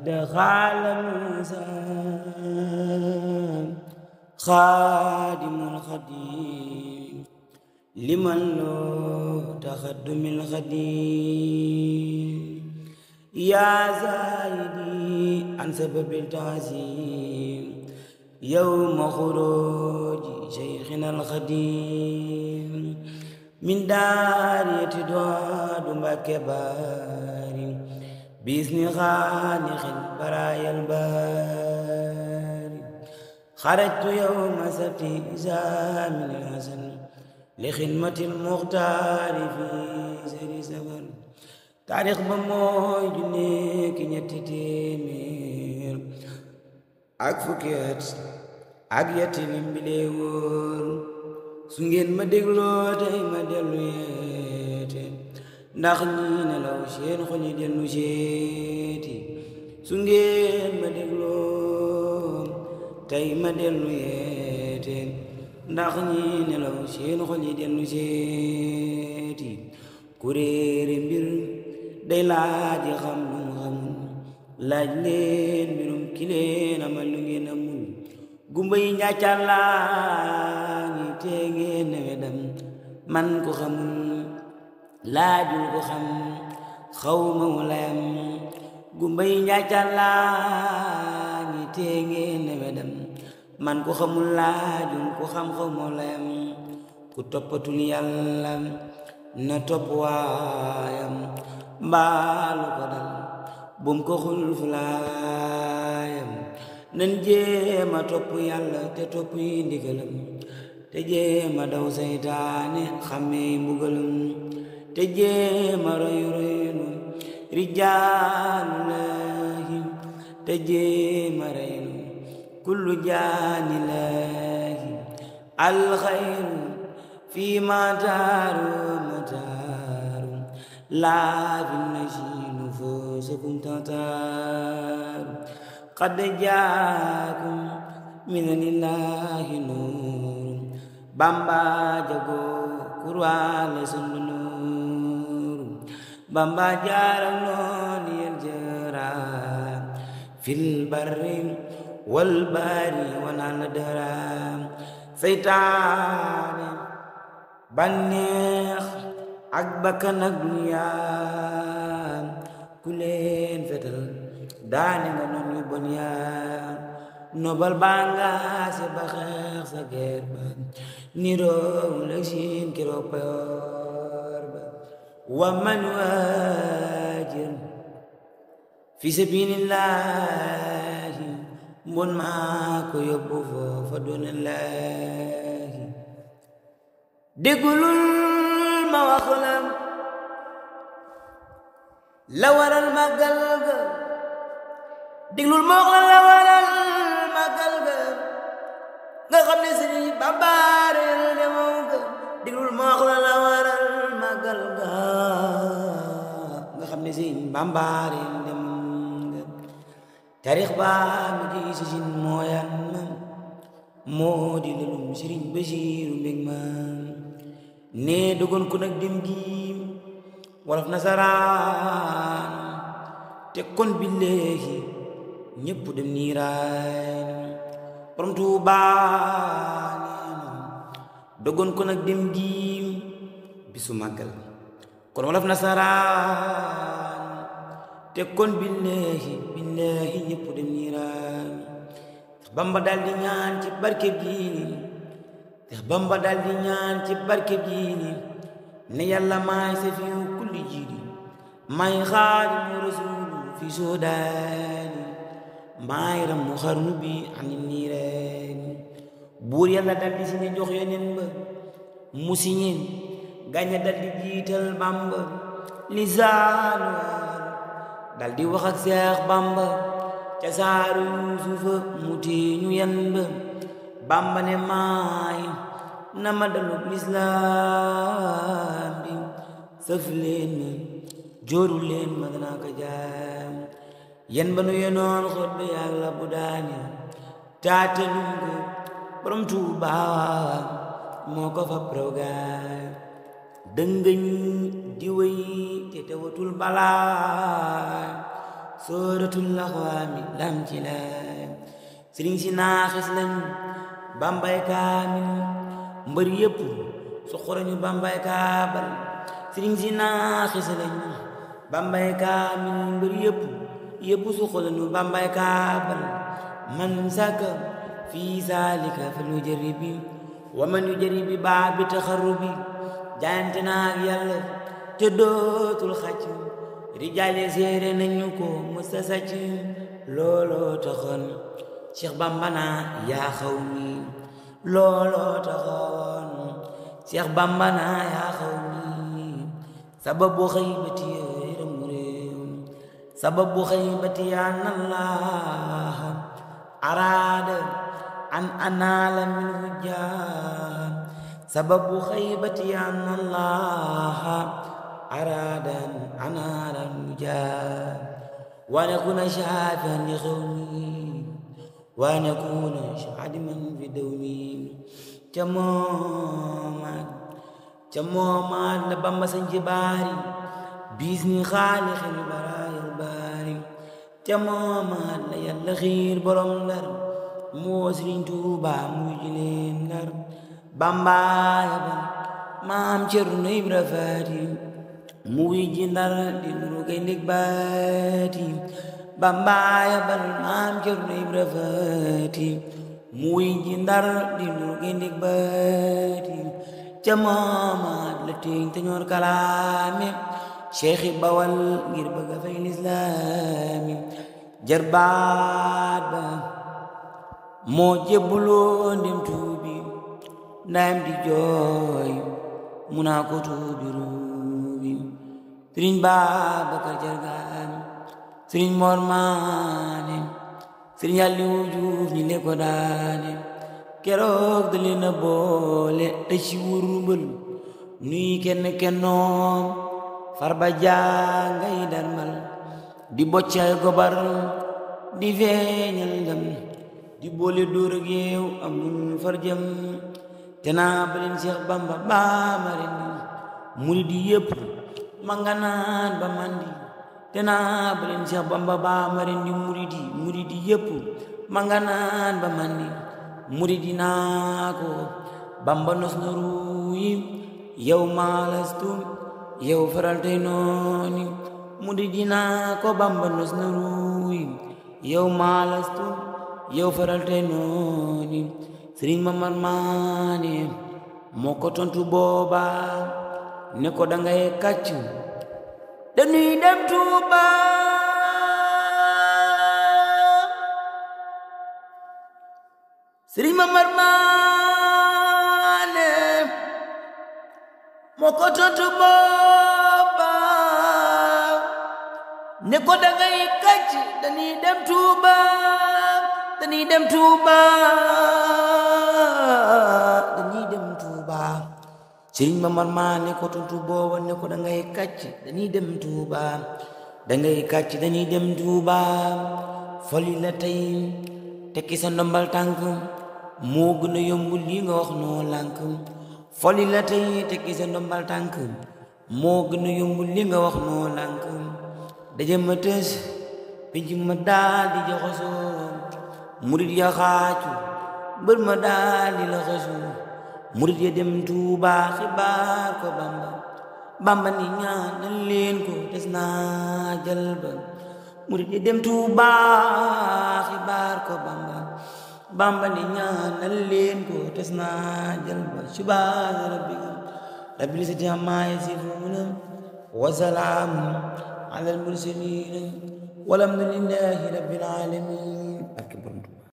دخل موسى خادم الخديم لمن له تخدم الخديم يا زايدي عن سبب التعزيم يوم خروج شيخنا الخديم من دار يتدعى بكبار بإذن خالق البرايا الباري خرجت يوم سبت زامن الحسن لخدمة المختار في سر سفر taarix ba mooy ju nekk ñetti téeméer ak fukki at ak yetti lim bi lee wóor su ngeen ma dégloo tey ma dellu yeete ndax ñi nelaw seen xol yi dellu seeti su ngeen ma dégloo tey ma dellu yeete ndax ñi nelaw seen xol yi dellu seeti ku réere mbir day laaj xam lu mu xamul laaj leen mbirum ki leen amal lu ngeen amul gumba yi njàccal laa ngi tee ngeen newe dam man ko xamul laajul ko xam xaw ma mu layam gumba yi njàccal laa ngi tee ngeen newe dam man ko xamul laajul ko xam xaw ma layam ku toppatul yàlla na topp waayam mbaalu ko dal bum ko xul fulaayam nan jéema topp yàlla te topp yi ndigalam te jéema daw saytaane xamee mbugalam te jéema roy roylu rijaalullaahi te jéema reylu kullu jaanilaahi alxayru fii ma taaru mataaru laa fi nasiinu foosakum tataaru qad jaakum minallaahi nuuru Bamba jago kurwaale sundu nuuru Bamba jaaral noon yel jaraam fil barri wal bahri wanaan daraam seytaane banneex ak bakkan ak duniyaa ku leen fetal daane nga noon yu bon yaa nobal banga se ba xeex sa geer ba niroo lek siin keroog payoor ba wa man waajir fi sabilillaahi mbon maa ko yóbbu foofa doonallaahi déggulul ma wax la waral màggal ga déglul ma wax la waral màggal ga nga xam ne Sëriñ Bamba reel demoo ga déglul ma wax la waral màggal ga nga xam ne Sëriñ Bamba reel demoo ga taarix ba mu ji si sin mooyan mam moo di lelum Sëriñ Basiiru mbég mam ne dogon ko nag dem gi wolof nasaraan te kon billahi ñépp dem niiraan borom Tuubaa neena dogon ko nag dem gi bisu màggal kon wolof nasaraan te kon billahi ñépp dem niiraan Bamba daldi ñaan ci barke gi Bamba daldi ñaan ci barke diini ne yàlla maay safiyu kulli jiidi maay xaadimu rasuulu fi soodaani maay ramu xarnu bi ani niireeni buur yàlla daldi si ne jox yeneen ba mu siñeen gaña daldi jiital Bamba lisaanu daldi wax ak Seex Bamba ca saaru Yuusufa mu tiiñu yan ba Bamba ne maay na ma dalub lislaam bi sëf leen ma jooru leen ma danaa ko jaam yan ba nu yenoon xot ba yàlla bu daane taatelum ko borom Tuubaa moo ko fa programme dëngëñ di wéy te tewatul balaa sóoratul laxwaami lam ci laay sëriñ si naaxis lañu bambay kaamil mbër yépp su xurañu bambay kaabal sëriñ si naaxis lañu bambay kaamil mbër yépp su xurañu bambay kaabal man saka fii saalika fal yujaribi wa man yujaribi baabi taxarrubi jaayante naag yàlla te dootul xacc rijaale seere nañu ko musta sàcc looloo taxoon Cheikh Bamba naa yaa xawmi looloo taxoon Cheikh Bamba naa yaa xawmi sababu xaybati yërëm réew sababu xaybati an Allah araada an anaala min hujjaa sababu xaybati an Allah araada an anaala min hujjaa wa nakuna shaafi'an li qawmi wa nakuna xaadiman fi dawmi ca moomaat la Bamba sañ ci baari bis ni xaalixil baraayal baari ca moomaat la Yàlla xiir borom Ndar moo Sëriñ Tuubaa muy jileen Ndar Bamba yabal maam Cerno Ibra Faati muy ji Ndar di nuru kay ndég baati Bamba yabal maam Cerno Ibra Faati muy ji Ndar di nuru kay ndég baati ca moomaat la teeñ te ñoor kalaame Cheikh Bawal ngir bëgg a fay lislaami jarbaat ba moo jébbuloo ndem tuubi ndayam di jooy mu naa ko tuubi ruubi Sëriñ Babakar Jargaan Sëriñ Mor Maane Sëriñ Aliou Juuf ñi le ko daane keroog da leen a boole te ci wurbal nuy kenn kennoom farba jangay darmal di boccay gobar di feeñal ndam di boole dóor ak yeew amul farjam te naa baleen Cheikh Bamba baamaren murid yépp manganaan ba mandi te naa baleen Cheikh Bamba baamaren di murid yépp manganaan ba mandi murid naa ko Bamba nos na ruuyi yow maalastu yow faral tey nooni murid naa ko Bamba nos na ruuyi yow maalastu yow faral tey nooni Sëriñ Mamar Maane moo ko tontu booba ne ko dangay kàcc dañuy dem Tuuba Sëriñ Mamar Maane moo ko tontu booba ne ko dangay kàcc dañuy dem Tuuba dañuy dem Tuuba dañuy dem Tuuba Sëriñ Mamar Maane ko tontu booba ne ko dangay kàcc dañuy dem Tuuba dangay kàcc dañuy dem Tuuba foli la tey tekki sa ndombal tànk moo gën a yomb lii nga wax noo lànk foli la tey tekki sa ndombal tànk moo gën a yomb lii nga wax noo lànk daje ma tës pinc ma daal di joxosoo murid ya xaacu mbër ma daal di la xasu murid ya dem Tuuba xibaar ko Bamba ni ñaanal leen ko des naa jël ba murid ya dem Tuuba xibaar ko Bamba ni ñaanal leen ko des naa jël ba subhaana rabbika rabbil izzati ammaa yasifuun wa salaamun alal mursaliin walhamdulillaahi rabbil aalamiin